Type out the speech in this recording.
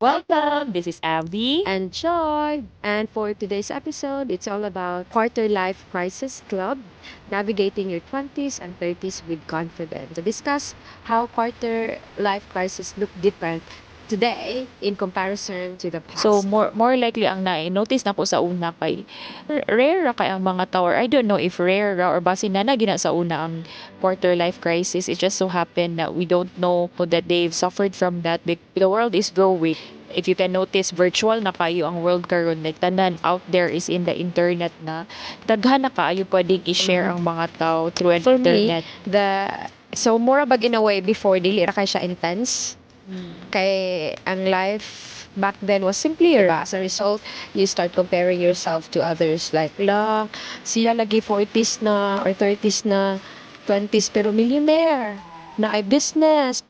Welcome! This is Abby. And Joy. And for today's episode, it's all about Quarter Life Crisis Club, navigating your 20s and 30s with confidence. To discuss how quarter life crisis look different today in comparison to the past. So more likely ang na-notice nako sa una kay rare ra kay ang mga tao, or I don't know if rare ra or basin na na gina sa una ang quarter life crisis. It just so happened that we don't know that they've suffered from that. The world is growing. If you can notice, virtual na kayo ang world karon, like tanan out there is in the internet na. Daghan na kaayo pwedeng i-share ang mga tao through an For me, internet. The so more bag in a way before, dili ra kay siya intense. Kay ang life back then was simpler. As a result, you start comparing yourself to others, like, "La, siya lagi 40s na or 30s na, 20s, pero millionaire na ay business."